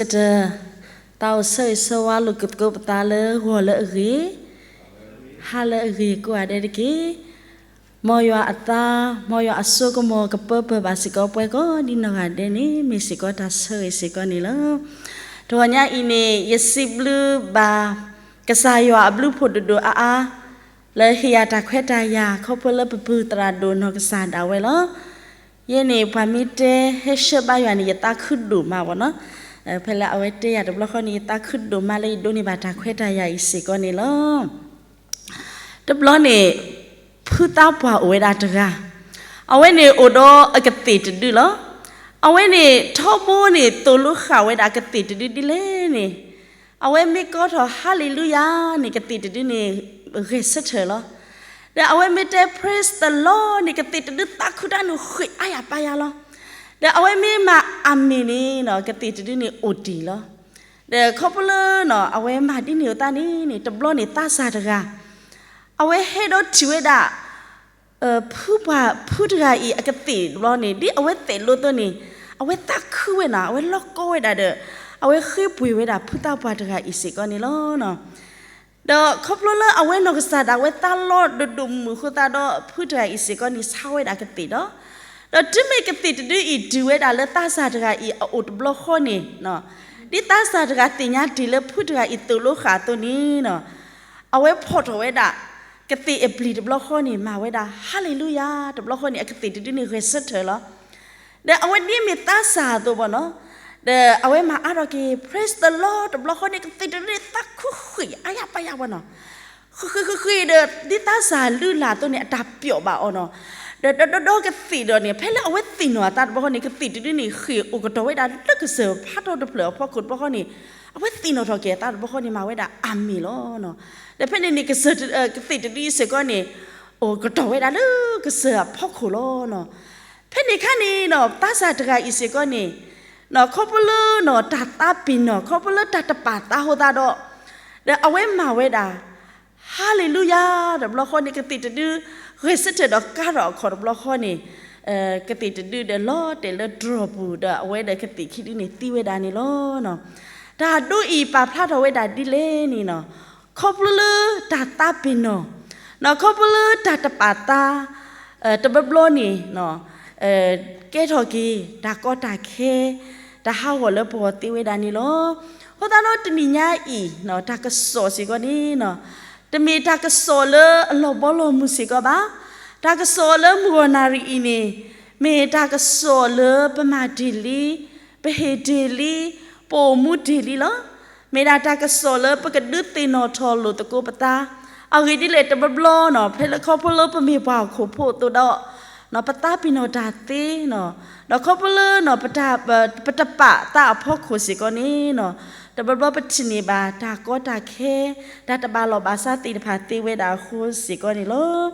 ကတၢၢ်, တၢ်အိၣ်ဆၢဂ့ၤဆၢဝါလိာ်သကိးပသးလၢဂီၤလၢအဂ့ၤ, ဟါလၢအဂ့ၤကိးဂၤဒဲးတက့ၢ်. မ်ယွၤအသး, မ်ယွၤအစိကမီၤကပၢပၢၢ်ဘၣ်စ့ၢ်ကီးပှၤကိးဒ်နီၢ်ဂၤဒဲးန့ၣ် မ့ၢ်စ့ၢ်ကီးတၢ်ဆၢဂ့ၤစ့ၢ်ကီးန့ၣ်လီၤ. တဂီၤညါအံၤန့ၣ် ယစံးဘျုးဘၣ် ကစၢ်ယွၤအဘျုးဖှိၣ်ဒိၣ်ဒိၣ်အါအါ လၢဟ့ၣ်ယၤတၢ်ခွဲးတၢ်ယာ် ခီဖျိလၢပပုၢ်သရၣ်ဒိၣ်နီၢ်ကစၢ်ဒၣ်ဝဲလီၤ. ယဲန့ၣ် ပှၤမ့ၢ်တဲဟဲဆှၢဘါယွၤန့ၣ် ယသးခုဒိၣ်မးဘၣ်နီၤ. ဖဲလၢအဝဲတဲယၤတဘျီဃီန့ၣ် ယသးခုဒိၣ်မးလၢယဒိးန့ၢ်ဘၣ်တၢ်ခွဲးတၢ်ယာ်အံၤစ့ၢ်ကီးန့ၣ်လီၤ. တဘျီန့ၣ် ဖုသးပှၢ်အိၣ်ဝဲဒၣ်တဂၤ, အဝဲန့ၣ်အိၣ်ဒီးအကသ့ၣ်တဒုလီၤ. အဝဲန့ၣ်ထီဘိန့ၣ် သိၣ်လိဃာ်ဝဲဒၣ်ကသ့ၣ်တဒုဒ်လဲၣ်န့ၣ်, အဝဲမ့ၢ်ကိးထီၣ် Hallelujah န့ၣ် ကသ့ၣ်တဒုန့ၣ် ဂဲၤဆၢထၢၣ်လီၤ. ဒီးအဝဲမ့ၢ်တဲ Praise the Lord န့ၣ် ကသ့ၣ်တဒုသးခုတၢ်န့ၣ်ဃ့ၢ်အါယၤပာ်ယၤလီၤ. ဒီးအဝဲမ့ၢ်မၤ Amen န့ၣ်နီၤ ကသ့ၣ်တဒုန့ၣ်အိၣ်တ့ၢ်လီၤ. ဒီးခီဖျိလၢနီၤ အဝဲမၤဒ်န့ၣ်အသးန့ၣ်န့ၣ် တဘျီန့ၣ်သးစၢ်တဂၤ အဝဲဟဲဒီးထံၣ်ဝဲဒၣ် ဖုပှၢ် ဖုတဂၤအံၤအကသ့ၣ်တဘျီန့ၣ် ဒ်အဝဲသိၣ်လိအသိးန့ၣ် အဝဲသးခုဝဲနီၤ အဝဲလီၤကီဝဲဒၣ်ဒီး အဝဲဃ့ပှ့ၤဝဲဒၣ်ဖုသးပှၢ်တဂၤအံၤစ့ၢ်ကီးန့ၣ်လီၤ. ဒီးခီဖျိလၢအဝဲနီၢ်ကစၢ်ဒၣ်ဝဲသးလီဒိၣ်ဒိၣ်မုၢ်မုၢ်အဃိသတးဒီး ဖုတဂၤအံၤစ့ၢ်ကီးန့ၣ် ဆါဝဲဒၣ်ကသ့ၣ်ဒီး ဒီးတုၤမ့ၢ်ကသ့ၣ်တဒုအံၤတုၤဝဲဒၣ်လၢသးစၢ်တဂၤအံၤအအိၣ်တဘျီဃီန့ၣ် ဒ်သးစၢ်တဂၤသ့ၣ်ညါတ့ၢ်လၢဖုတဂၤအံၤသိၣ်လိဃာ်အသိးန့ၣ်နီၤ အဝဲဖီၣ်ထီၣ်ဝဲဒၣ် ကသ့ၣ်အပျံၤတဘျီဃီန့ၣ် မၤဝဲဒၣ် Hallelujah တဘျီဃီန့ၣ် အကသ့ၣ်တဒုန့ၣ်ဂဲၤဆၢထၢၣ်လီၤ. ဒီးအဝဲဒ်မ့ၢ်သးစၢ်အသိးဘၣ်နီၤ ဒီးအဝဲမၤအါထီၣ်က့ၤ Praise the Lord တဘျီဃီန့ၣ် ကသ့ၣ်တဒုန့ၣ်သးခုဃ့ၢ်အါယၤပာ်ယၤဘၣ်နီၤ ဃ့ၢ်ဃ့ၢ်ဃ့ၢ်ဃ့ၢ်ဒီး ဒ်သးစၢ်လုၢ်လၢ်အသိးန့ၣ် အတၢ်ပျီၣ်ဘၣ်အီၤနီၤ. ဒီးဒီးဒီးကသ့ၣ်ဒီးန့ၣ် ဖဲလၢအဝဲသ့ၣ်နီၣ်အသးတဘျီဃီန့ၣ် ကသ့ၣ်တဒုန့ၣ် ဃ့ၢ်အိၣ်ကတီၢ်ဝဲဒၣ်လၢကစၢၢ်ဖးထီတဖျၢၣ်အဖီခိၣ်တဘျီဃီန့ၣ် အဝဲသ့ၣ်နီၣ်ထီၣ်က့ၤအသးတဘျီဃီန့ၣ် မၤဝဲဒၣ် Amen လီၤ. ဒီးဖဲန့ၣ်န့ၣ် ကစၢၢ် ကသ့ၣ်တဒုအံၤစ့ၢ်ကီးန့ၣ် အိၣ်ကတီၢ်ဝဲဒၣ်လၢကစၢၢ်အဖီခိၣ်လီၤ. ဖဲန့ၣ်အခါန့ၣ်နီၤ သးစၢ်တဂၤအံၤစ့ၢ်ကီးန့ၣ် ခီဖျိလၢနီၤ တၢ်သးပ့ၤနီၣ် ခီဖျိလၢတၢ်တပာ်သးအဃိသတးဒီး ဒီးအဝဲမၤဝဲဒၣ် Hallelujah တဘျီဃီန့ၣ် ကသ့ၣ်တဒု ဂဲၤဆၢထၢၣ်ဒီးကါထီၣ်အခီၣ်တဘျီဃီန့ၣ် ကသ့ၣ်တဒုဒီးလီၤတဲာ်လၢတြီၢ်ပူၤ ဒီးအဝဲဒီးကသ့ၣ်ခံဒုန့ၣ်သံဝဲဒၣ်န့ၣ်လီၤ. တၢ်ဒိအံၤပာ်ဖျါထီၣ်ဝဲဒၣ်ဒ်လဲၣ်န့ၣ်နီၤ ခီဖျိလၢတၢ်သးပ့ၤနီၣ် နီၤ ခီဖျိလၢတၢ်တပာ်သး တဘျီဘျီန့ၣ် ကဲထီၣ်က့ၤ တၢ်ကီတၢ်ခဲ တၢ်ဟးဂီၤလၢပဂီၢ်သ့ဝဲဒၣ်န့ၣ်လီၤ. အဃိသတးဒီးတနံၤညါအံၤ တၢ်ကစီၣ်စ့ၢ်ကီးန့ၣ် တမ့ၢ်တၢ်ကစီၣ်လၢအလီၤဘီလီၤမုၢ်စ့ၢ်ကီးဘၣ်. တၢ်ကစီၣ်လၢမုၢ်ဂီၤနၣ်ရံၣ်အံၤန့ၣ် မ့ၢ်တၢ်ကစီၣ်လၢပမၤတ့ၢ်လံ, ပဟ့ၣ်တ့ၢ်လံ, ပအိၣ်မူတ့ၢ်လံလီၤ. မ့ၢ်ဒၣ်တၢ်ကစီၣ်လၢပကဒုးသ့ၣ်နီၣ်ထီၣ်လိာ်သကိးပသး, အဂ့ၢ်ဒ်လဲၣ်တဘျီဘျီနီၤ ဖဲလၢခီဖျိလၢပမ့ၢ်ပှၤဟီၣ်ခိၣ်ဖိအသိးဒီး ပသးပ့ၤနီၣ်တၢ်သ့နီၤ, ဒီးခီဖျိလၢ ပတပာ်သးအဖီခိၣ်စ့ၢ်ကီးန့ၣ်နီၤ တဘျီဘျီပထံၣ်န့ၢ်ဘၣ်တၢ်ကီတၢ်ခဲ, တၢ်တဘၣ်လီၢ်ဘၣ်စးသ့ၣ်တဖၣ်သ့ဝဲဒၣ်အဃိစ့ၢ်ကီးန့ၣ်လီၤ.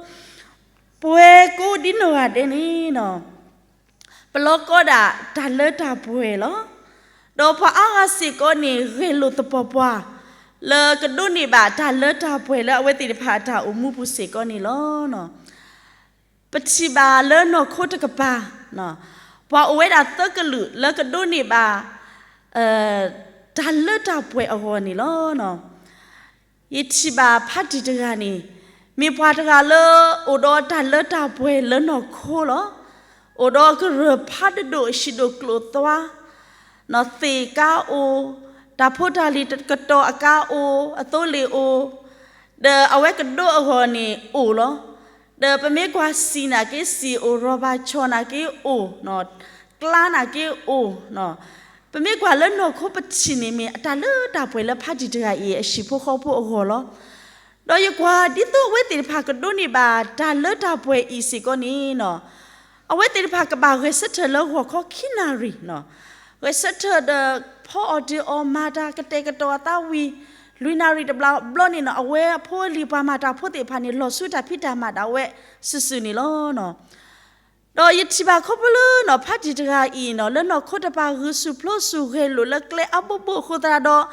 ပဝဲကိးဒ်နီၢ်ဂၤဒဲးန့ၣ်နီၤ ပလီၤကီဒၣ်တၢ်လၢတၢ်ပှဲၤလီၤ. ဒီးပှၤအါဂၤစ့ၢ်ကီးန့ၣ် ဂဲၤလိာ်သပှၢ်ပှၢ် လၢကဒိးန့ၢ်ဘၣ်တၢ်လၢတၢ်ပှဲၤလၢအဝဲသ့ၣ်တဖၣ်အတၢ်အိၣ်မူပူၤစ့ၢ်ကီးန့ၣ်လီၤ. ပထံၣ်ဘၣ်လၢနီၢ်ခိတကပၤ ပှၤအိၣ်ဝဲဒၣ်သၢကလုာ်လၢကဒိးန့ၢ်ဘၣ် တၢ်လၢတၢ်ပှဲၤအဂီၢ်န့ၣ်လီၤ. ယထံၣ်ဘၣ်ဖါတံၢ်တဂၤန့ၣ် မ့ၢ်ပှၤတဂၤလၢအိၣ်ဒီးတၢ်လၢတၢ်ပှဲၤလၢနီၢ်ခိလီၤ. အိၣ်ဒီးကရၢၢ်ဖးဒိၣ်ဒိၣ်ဟံၣ်ဒိၣ်ကျိၣ်သွါ, သ့ၣ်ကါအိၣ်, တၢ်ဖိတၢ်လံၤကတီၤအကါအိၣ်, အသိလ့ၣ်အိၣ်, ဒီးအဝဲကဒိးအဂီၢ်န့ၣ်အိၣ်လီၤ. ဒီးပမ့ၢ်ကွၢ်စံာ်နာ်က့စံာ်အိၣ်, ရၢ်ဘၣ်ဆီၣ်နာ်က့အိၣ်, ကျါနာ်က့အိၣ်, ပမ့ၢ်ကွၢ်လၢနီၢ်ခိပထံၣ်န့ၣ်မ့ၢ်အတၢ်လၢတၢ်ပှဲၤလၢဖါတံၢ်တဂၤအံၤအဟံၣ်ဖိဃီဖိအဂီၢ်လီၤ. ဒီးယကွၢ်ဒ်သိးအဝဲသ့ၣ်တဖၣ်ကဒိးန့ၢ်ဘၣ်တၢ်လၢတၢ်ပှဲၤအံၤစ့ၢ်ကီးန့ၣ်နီၤ အဝဲသ့ၣ်တဖၣ်ကဘၣ်ဂဲၤဆၢထၢၣ်လၢဂီၤခီခံနၣ်ရံၣ်နီၤ, ဂဲၤဆၢထၢၣ်ဒီးဖီအီၣ်တ့ၢ်အီၣ်မၤတၢ်ကတဲာ်ကတီၤအသးဝံၤ လွံၢ်နၣ်ရံၣ်တဘျီဘျီန့ၣ်နီၤ အဝဲအဖိအလံၤပှၤမၤတၢ်ဖိသ့ၣ်တဖၣ်န့ၣ် လီၤဆူတၢ်ဖံးတၢ်မၤဒၣ်ဝဲစုာ်စုာ်န့ၣ်လီၤ. ဒီးယထံၣ်ဘၣ်ခီဖျိလၢနီၤ ဖါတံၢ်တဂၤအံၤနီၤ လၢနီၢ်ခိတပၤဂုာ်ဆူၣ်ပျိဆူၣ်ဂဲၤလိာ်လၢကျဲအါဘိဘိအဃိသတးဒီး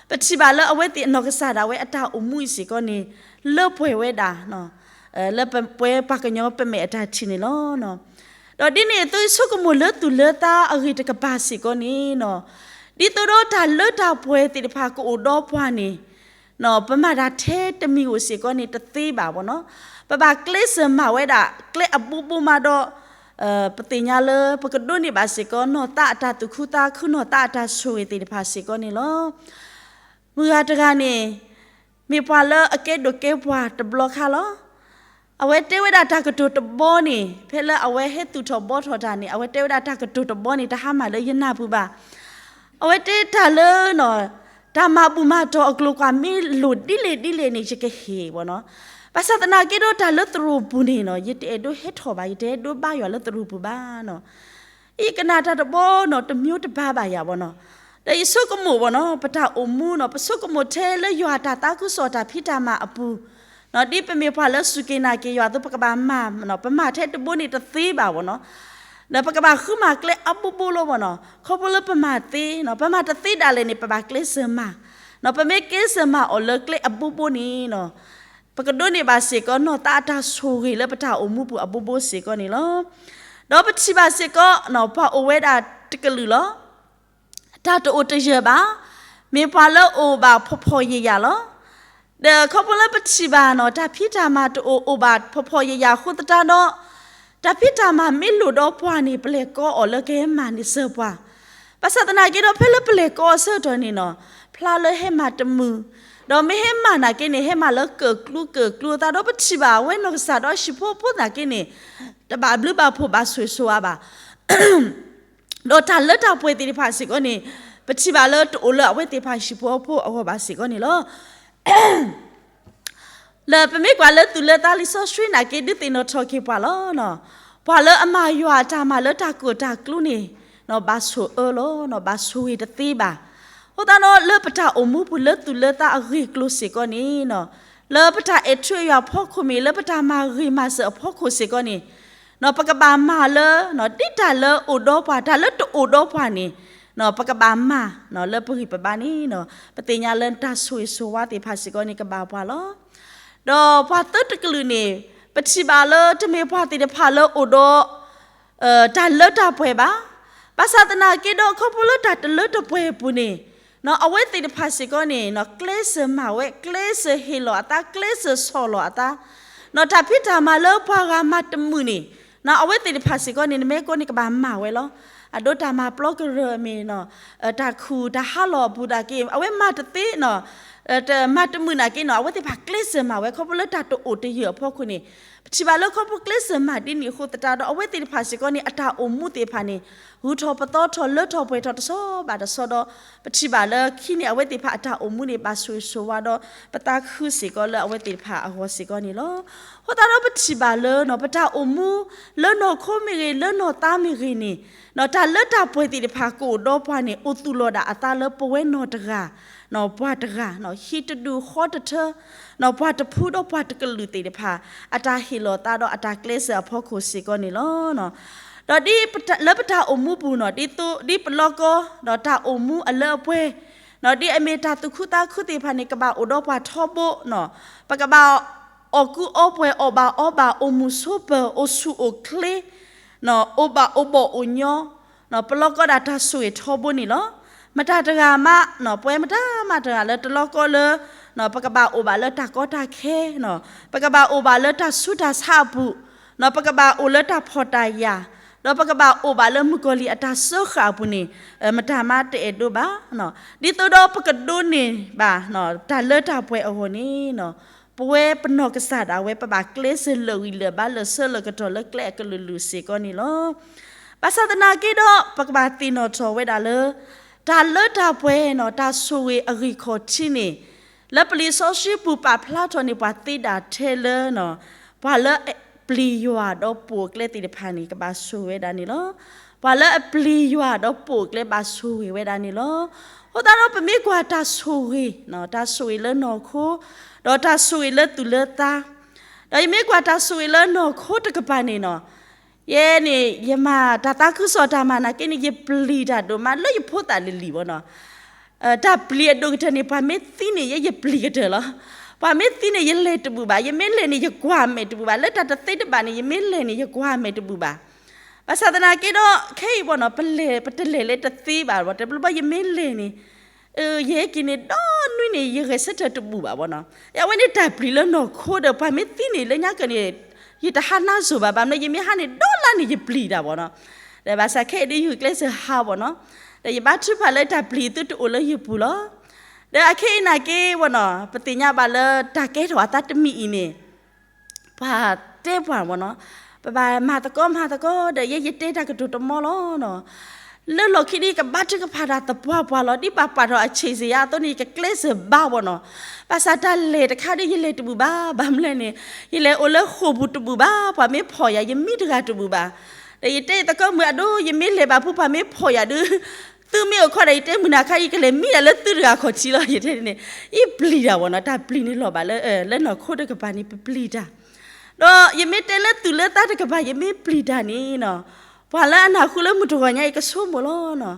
ပထံၣ်ဘၣ်လၢအဝဲသ့ၣ်အနီၢ်ကစၢ်ဒၣ်ဝဲအတၢ်အိၣ်မူအံၤစ့ၢ်ကီးန့ၣ် လၢပှဲၤဝဲဒၣ် လၢပဝဲပှၤကညီပမဲာ်အတၢ်ထံၣ်န့ၣ်လီၤ. ဒီးဒ်န့ၣ်အသိးဆိကမိၣ်လၢသူၣ်လၢသးအဂ့ၢ်တကပၤစ့ၢ်ကီးန့ၣ်နီၤ ဒ်သိးဒီးတၢ်လၢတၢ်ပှဲၤသ့ၣ်တဖၣ်ကအိၣ်ဒီးပှၤန့ၣ် ပမၤတၢ်ထဲတမံၤဧိၤစ့ၢ်ကီးန့ၣ်တသ့ဘၣ်ဘၣ်နီၤ. ပဘၣ်ကျဲးစၢးမၤဝဲဒၣ်ကျဲအဘိဘိမးဒီး ပသ့ၣ်ညါလၢပကဒိးန့ၢ်ဘၣ်စ့ၢ်ကီး နီၢ်သးအတၢ်သူၣ်ခုသးခု နီၢ်သးအတၢ်ဆိၣ်ဂ့ၤသ့ၣ်တဖၣ်စ့ၢ်ကီးန့ၣ်လီၤ. မုၢ်ဂၤတဂၤန့ၣ် မ့ၢ်ပှၤလၢအကဲဒိၣ်ကဲပှၤတဘျီခါလီၤ. အဝဲတဲဝဲဒၣ်တၢ်ကတိၤတဘီန့ၣ် ဖဲလၢအဝဲဟဲသူၣ်ထီၣ်ဘှီထီၣ်တၢ်န့ၣ် အဝဲတဲဝဲဒၣ်တၢ်ကတိၤတဘီန့ၣ် တဟါမၢ်လၢယနၢ်ပူၤဘၣ်. အဝဲတဲတၢ်လၢ တၢ်မၤဘူၣ်မၤတီၢ်အကျိၤကွၢ်မ့ၢ်လိၣ်ဒ်လဲၣ်ဒ်လဲၣ်န့ၣ် ယကဟ့ၣ်ဘၣ်နီၤ. ဘၣ်ဆၣ်သနာ်က့ဒီးတၢ်လၢသရိာ်ပူၤန့ၣ်နီၤ ယတအဲၣ်ဒိးဟဲထီၣ်ဘၣ်, ယတအဲၣ်ဒိးဘါယွၤလၢသရိာ်ပူၤဘၣ်နီၤ. ယကနၣ်တၢ်တဘီနီၤ တမံၤတဘၣ်ဘၣ်ယၤဘၣ်နီၤ. ဒီးယဆိကမိၣ်ဘၣ်နီၤ ပတၢ်အိၣ်မူနီၤ ပဆိကမိၣ်ထဲလၢယွၤတၢ်သးခုကစီၣ်တၢ်ဖံးတၢ်မၤအပူၤနီၤ ဒ်ပမ့ၢ်ပှၤလၢစူၢ်က့ၤနာ်က့ၤယွၤအသိး ပကဘၣ်မၤနီၤ ပမၤထဲတဘိန့ၣ်တသ့ဘၣ်ဘၣ်နီၤ. ဒီးပကဘၣ်ဃုမၤကျဲအဘိဘိလီၤဘၣ်နီၤ ခီဖျိလၢပမၤသ့နီၤ ပမၤတသ့ဒၣ်လဲာ်န့ၣ် ပဘၣ်ကျဲးစၢးမၤနီၤ ပမ့ၢ်ကျဲးစၢးမၤအီၤလၢကျဲအဘိဘိန့ၣ်နီၤ ပကဒိးန့ၢ်ဘၣ်စ့ၢ်ကီး နီၢ်သးအတၢ်ဆိၣ်ဂ့ၤလၢပတၢ်အိၣ်မူပူၤအဘိဘိစ့ၢ်ကီးန့ၣ်လီၤ. ဒီးပထံၣ်ဘၣ်စ့ၢ်ကီး ပှၤအိၣ်ဝဲဒၣ်တကလုာ်လီၤ. တၢ်တအိၣ်တယၢၢ်ဘၣ်, မ့ၢ်ပှၤလၢအိၣ်ဘၣ်ဖှီၣ်ဖှီၣ်ယာ်ယာ်လီၤ. ဒီးခီဖျိလၢပထံၣ်ဘၣ်နီၤ တၢ်ဖံးတၢ်မၤတအိၣ် အိၣ်ဘၣ်ဖှီၣ်ဖှီၣ်ယာ်ယာ်အဃိသတးဒီး တၢ်ဖံးတၢ်မၤမ့ၢ်လိၣ်ဒီးပှၤန့ၣ် ပလဲၤကိးအီၤလၢကဟဲမၤန့ၢ်စၢၤပှၤ ဘၣ်ဆၣ်သနာ်က့ဒီး ဖဲလၢပလဲၤကိးအီၤဆၢကတီၢ်န့ၣ်နီၤ ဖျါလၢဟဲမၤတမုာ်, ဒီးမ့ၢ်ဟဲမၤနာ်က့န့ၣ် ဟဲမၤလၢကၢၣ်ကျူကၢၣ်ကျူအသးဒီး ပထံၣ်ဘၣ်အဝဲနီၢ်ကစၢ်ဒီးဟံၣ်ဖိဃီဖိသနာ်က့န့ၣ် တဘၣ်ဘျုးဘၣ်ဖှိၣ်ဘၣ်ဆိၣ်ဂ့ၤဆိၣ်ဝါဘၣ် ဒီးတၢ်လၢတၢ်ပှဲၤသ့ၣ်တဖၣ်စ့ၢ်ကီးန့ၣ် ပထံၣ်ဘၣ်လၢတအိၣ်လၢအဝဲသ့ၣ်တဖၣ်ဟံၣ်ဖိဃီဖိအဂီၢ်ဘၣ်စ့ၢ်ကီးန့ၣ်လီၤ. လၢပမ့ၢ်ကွၢ်လၢသူၣ်လၢသးလံာ်စီဆှံနာ်က့ ဒုးသ့ၣ်နီၣ်ထီၣ်က့ၤပှၤလီၤ. ပှၤလၢအမၤယွၤအတၢ်မၤလၢတၢ်ကၢၣ်တၢ်ကျူန့ၣ် ဘၣ်ဆိၣ်အၢလီၤ, ဘၣ်ဆိၣ်ဂ့ၤတသ့ဘၣ်. အဃိသတးဒီး လၢပတၢ်အိၣ်မူပူၤလၢသူၣ်လၢသးအဂ့ၢ်အကျိၤစ့ၢ်ကီးန့ၣ် လၢပတၢ်အဲၣ်ထူအယွၤအဖီခိၣ်မ့ၢ် လၢပတၢ်မၤဂ့ၤမၤစၢၤအဖီခိၣ်စ့ၢ်ကီးန့ၣ် ပကဘၣ်မၤလၢ ဒ်တၢ်လၢအိၣ်ဒီးပှၤ တၢ်လၢတအိၣ်ဒီးပှၤန့ၣ် ပကဘၣ်မၤ လၢပဂံၢ်ပဘါန့ၣ် ပသ့ၣ်ညါလၢတၢ်ဆိၣ်ဂ့ၤဆိၣ်ဝါသ့ၣ်တဖၣ်စ့ၢ်ကီးန့ၣ် ကဘၣ်ပှၤလီၤ. ဒီးပှၤသၢတကလုာ်န့ၣ် ပထံၣ်ဘၣ်လၢတမ့ၢ်ပှၤသ့ၣ်တဖၣ်လၢအိၣ်ဒီး တၢ်လၢတၢ်ပှဲၤဘၣ်. ဘၣ်ဆၣ်သနာ်က့ဒီး ခီဖျိလၢတၢ်တလၢတပှဲၤအပူၤန့ၣ် အဝဲသ့ၣ်တဖၣ်စ့ၢ်ကီးန့ၣ် ကျဲးစၢးမၤဝဲ ကျဲးစၢးဟ့ၣ်လီၤအသး ကျဲးစၢးဆီၣ်လီၤအသး တၢ်ဖံးတၢ်မၤလၢပှၤဂၤမၤတမုာ်န့ၣ် အဝဲသ့ၣ်တဖၣ်စ့ၢ်ကီးန့ၣ် နမ့ၢ်ကိးန့ၣ်ကဘၣ်မၤဝဲလီၤ. အဒိတၢ်မၤပျီကရၢၢ်မ့ၢ် တၢ်ခူၣ်တၢ်ဟးလီၤအပူၤသနာ်က့ အဝဲမၤတသ့နီၤ မၤတမုာ်နာ်က့နီၤ အဝဲသ့ၣ်တဖၣ်ကျဲးစၢးမၤဝဲ ခီဖျိလၢတၢ်တအိၣ်တယၢၢ်အဖီခိၣ်န့ၣ် ပထံၣ်ဘၣ်လၢခီဖျိကျဲးစၢးမၤဒ်န့ၣ်အဃိသတးဒီး အဝဲသ့ၣ်တဖၣ်စ့ၢ်ကီးန့ၣ် အတၢ်အိၣ်မူသ့ၣ်တဖၣ်န့ၣ် ဂုၤထီၣ်ပသီထီၣ် လၢထီၣ်ပှဲၤထီၣ်တဆီဘၣ်တဆီဒီး ပထံၣ်ဘၣ်လၢခံန့ၣ် အဝဲသ့ၣ်တဖၣ်အတၢ်အိၣ်မူန့ၣ် ဘၣ်ဆိၣ်ဂ့ၤဆိၣ်ဝါဒီး ပသးခုစ့ၢ်ကီးလၢအဝဲသ့ၣ်တဖၣ်အဂီၢ်စ့ၢ်ကီးန့ၣ်လီၤ. အဃိသတးဒီးပထံၣ်ဘၣ်လၢ ပတၢ်အိၣ်မူ လၢနီၢ်ခိမ့ၢ်ဂ့ၤ လၢနီၢ်သးမ့ၢ်ဂ့ၤန့ၣ် တၢ်လၢတၢ်ပှဲၤသ့ၣ်တဖၣ်ကအိၣ်ဒီးပှၤန့ၣ် အိၣ်သူၣ်လီၤဒၣ်အသးလၢပဝဲနီၢ်တဂၤ ပှၤတဂၤ ဟံၣ်တဒူၣ်ဃီတထၢ ပှၤတဖုဒီးပှၤတကလုာ်သ့ၣ်တဖၣ် အတၢ်ဟ့ၣ်လီၤသးဒီးအတၢ်ကျဲးစၢးအဖီခိၣ်စ့ၢ်ကီးန့ၣ်လီၤ. ဒီးဒ်ပတၢ် လၢပတၢ်အိၣ်မူပူၤနီၤ ဒ်သိး ဒ်ပလီၢ်ကီ ဒီးတၢ်အိၣ်မူအလၢအပှဲၤ ဒ်အမ့ၢ်တၢ်သူၣ်ခုသးခုသ့ၣ်တဖၣ်န့ၣ် ကဘၣ်အိၣ်ဒီးပှၤထီဘိနီၤ ပကဘၣ်အီၣ်ကူအီပှဲၤ အီၣ်ဘၣ်အီဘၣ် အိၣ်မုာ်ဆိးပၢၤ အိၣ်ဆူၣ်အိၣ်ချ့ အိၣ်ဘၣ်အိၣ်ဘီၣ်အိၣ်ညီ ပလီၢ်ကီဒၣ်တၢ်ဆိၣ်ဂ့ၤထီဘိန့ၣ်လီၤ. မတၤတဂၤမး ပဝဲမတၤမးတဂၤလၢတလီၢ်ကီလၢ ပကဘၣ်အိၣ်ဘၣ်လၢတၢ်ကီတၢ်ခဲ ပကဘၣ်အိၣ်ဘၣ်လၢတၢ်ဆူးတၢ်ဆါအပူၤ ပကဘၣ်အိၣ်လၢတၢ်ဖှီၣ်တၢ်ယာ် ဒီးပကဘၣ်အိၣ်ဘၣ်လၢမုၣ်ကီၤလံၢ်အတၢ်စၢဃာ်အပူၤန့ၣ် မတၤမးတအဲၣ်ဒိးဘၣ်. ဒ်သိးဒီးပကဒိးန့ၢ်ဘၣ် တၢ်လၢတၢ်ပှဲၤအဂီၢ်န့ၣ် ပဝဲပနီၢ်ကစၢ်ဒၣ်ဝဲ ပဘၣ်ကျဲးစၢးလၢာ်ဂံၢ်လၢာ်ဘါလၢာ်ဆၢလၢာ်ကတီၢ်လၢကျဲအကလုာ်လုာ်စ့ၢ်ကီးန့ၣ်လီၤ. ဘၣ်ဆၣ်သနာ်က့ဒီး ပကဘၣ်သ့ၣ်နီၣ်ထီၣ်ဝဲဒၣ်လၢ တၢ်လၢတၢ်ပှဲၤနီၤ တၢ်ဆိၣ်ဂ့ၤအဂံၢ်ခီၣ်ထံးန့ၣ် လၢပလံာ်စီဆှံပူၤပာ်ဖျါထီၣ်န့ၣ် ပှၤသ့ဒၣ်ထဲလၢ ပှၤလၢအပျံၤယွၤဒီးပိာ်အကျဲသ့ၣ်တဖၣ်န့ၣ် ကဘၣ်ဆိၣ်ဂ့ၤဝဲဒၣ်န့ၣ်လီၤ. ပှၤလၢအပျံၤယွၤဒီးပိာ်အကျဲဘၣ်ဆိၣ်ဂ့ၤဝဲဒၣ်န့ၣ်လီၤ. အဃိသတးဒီးပမ့ၢ်ကွၢ်တၢ်ဆိၣ်ဂ့ၤ တၢ်ဆိၣ်ဂ့ၤလၢနီၢ်ခိ ဒီးတၢ်ဆိၣ်ဂ့ၤလၢသူၣ်လၢသး ဒီးယမ့ၢ်ကွၢ်တၢ်ဆိၣ်ဂ့ၤလၢနီၢ်ခိတကပၤန့ၣ်နီၤ ယဲန့ၣ် ယမၤတၢ်သးခုကစီၣ်တၢ်မၤနာ်က့န့ၣ် ယပျံၤတၢ်ဒိၣ်မးလၢယဖိသၣ်လံၤလံၤဘၣ်နီၤ. တၢ်ပျံၤအဒိၣ်ကတၢၢ်န့ၣ် ပှၤမ့ၢ်သံန့ၣ် ယဲယပျံၤကတၢၢ်လီၤ. ပှၤမ့ၢ်သံန့ၣ် ယလဲၤတဘူၣ်ဘၣ်. ယမ့ၢ်လဲၤန့ၣ် ယကွၢ်မဲာ်တဘူၣ်ဘၣ်. လၢတၢ်တသ့တဘၣ်န့ၣ် ယမ့ၢ်လဲၤန့ၣ် ယကွၢ်မဲာ်တဘူၣ်ဘၣ်. ဘၣ်ဆၣ်သနာ်က့ဒီး ခဲအံၤဘၣ်နီၤ ပလဲၤ ပတလဲၤလၢတသ့ဘၣ်ဘၣ် တဘျီဘျီယမ့ၢ်လဲၤန့ၣ် ယဟဲက့ၤန့ၣ် ဒီနွံန့ၣ် ယဂဲၤဆၢထၢၣ်တဘူၣ်ဘၣ်ဘၣ်နီၤ. အဝဲန့ၣ်တၢ်ပျံၤလၢနီၢ်ခိဒီး ပှၤမ့ၢ်သံန့ၣ် လၢညါကၢန့ၣ် ယတဟးနါစိၤဘၣ် ဘၣ်မနုၤ ယမ့ၢ်ဟးန့ၣ် ဒီလါန့ၣ် ယပျံၤတၢ်ဘၣ်နီၤ. ဒီးဘၣ်ဆၣ်ခဲအံၤဒ်ယဂုာ်ကျဲးစၢးဟးဘၣ်နီၤ. ဒီးယဘါထုကဖၣ်လၢတၢ်ပျံၤသုတအိၣ်လၢယပူၤလီၤ. ဒီးအခဲအံၤနာ်က့ဘၣ်နီၤ ပသ့ၣ်ညါဘၣ်လၢတၢ်ကဲထီၣ်အသးတမံၤအံၤန့ၣ် ပှၤတဲပှၤဘၣ်နီၤ, ပဘၣ်မၤသကိးမၤသကိးဒီး ယဲယတဲတၢ်ကတိၤတမီလီၤနီၤ. လၢလီၢ်ခံဒီး ယကဘါထုကဖၣ်တၢ်သပှၢ်ပှၢ်လီၤ. ဒ်ပှၤပာ်ထီၣ်အဆံးစ့ၢ်ယါအသိးန့ၣ် ယကကျဲးစၢးဘါဘၣ်နီၤ. ဘၣ်ဆၣ်တၢ်လဲၤတခါဒီး ယလဲၤတဘူၣ်ဘၣ်. ဘၣ်မနုၤလဲၣ်န့ၣ် ယလဲၤအိၣ်လၢဃိာ်ပူၤတဘူၣ်ဘၣ်, ပှၤမ့ၢ်ဖီၣ်ယၤ ယမံတဂၤတဘူၣ်ဘၣ်. ဒီးယတဲယသကိးမုၣ်အဒိ ယမ့ၢ်လဲၤဘၣ်ဖု ပှၤမ့ၢ်ဖီၣ်ယၤဒုး သုမ့ၢ်အိၣ်ခိးဒီး ယတဲမုၢ်နၤခါ ယကလဲၤမံယၤလၢသုတဂၤခီၣ်ထံးလီၤ ယတဲန့ၣ်. ယပျံၤတၢ်ဘၣ်နီၤ, တၢ်ပျံၤန့ၣ်လီၤဘၣ်လၢ လၢနီၢ်ခိတကပၤန့ၣ် ပပျံၤတၢ်. ဒီးယမ့ၢ်တဲလၢသူၣ်လၢသးတကပၤ ယမ့ၢ်ပျံၤတၢ်န့ၣ်နီၤ, ပှၤလၢအနၢ်ဟူလၢမုၢ်တဂီၤညါအံၤ ကဆိကမိၣ်လီၤနီၤ.